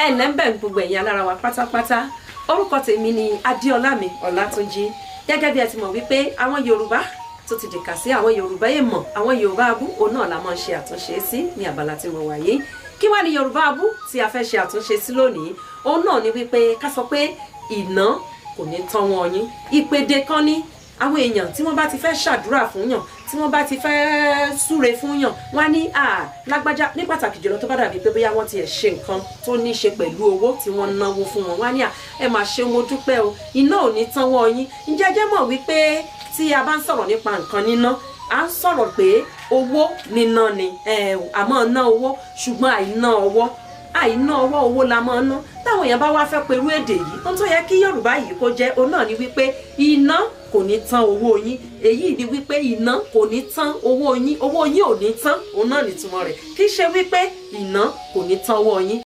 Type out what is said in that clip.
Ẹ ǹlẹ́ ń bẹ̀ gbogbo ẹ̀yin alára wa pátápátá. Orúkọ tèmi ni Adéọlámi Ọlátúnjí. Gẹ́gẹ́ bí ẹ ti mọ̀ wípé àwọn Yorùbá tó ti dìkà sí àwọn Yorùbá èèmọ̀, àwọn Yorùbá abú, òun náà la máa ń ṣe àtúnṣe sí ní abala tí mo wà yìí. Kí wá ní Yorùbá abú tí a fẹ́ ṣe àtúnṣe sí lónìí? Òun náà ni wípé ká sọ pé ìná kò ní tán wọn yín. Ìpèdè kan ní àwọn èèyàn tí wọ́n bá ti fẹ́ ṣàdúrà fún yàn, tí wọ́n bá ti fẹ́ súre fún yàn, wọ́n á ní à lágbájá, ní pàtàkì jùlọ tó bá dàbí pé bóyá wọ́n ti ẹ̀ ṣe nǹkan tó ní ṣe pẹ̀lú owó tí wọ́n náwó fún wọn, wọ́n á ní à ẹ máa ṣe, mo dúpẹ́ o, iná ò ní tán wọ́n yín. Ǹjẹ́ ẹ jẹ́ mọ̀ wípé tí a bá ń sọ̀rọ̀ nípa nǹkan níná, à ń sọ̀rọ̀ pé owó níná ni? Àmọ́ ná owó, ṣùgbọ́n àìná ọwọ́, àìná ọwọ́, owó la máa ń ná. Táwọn èèyàn bá wá fẹ́ perú èdè yìí, ohun tó yẹ kí Yorùbá yìí kó jẹ́ òun náà ni wípé iná kò ní tán owó yín. Èyí ni wípé iná kò ní tán owó yín, owó yín ò ní tán, òun náà nìtumọ̀ rẹ̀. Kì í ṣe wípé iná kò ní tán owó yín.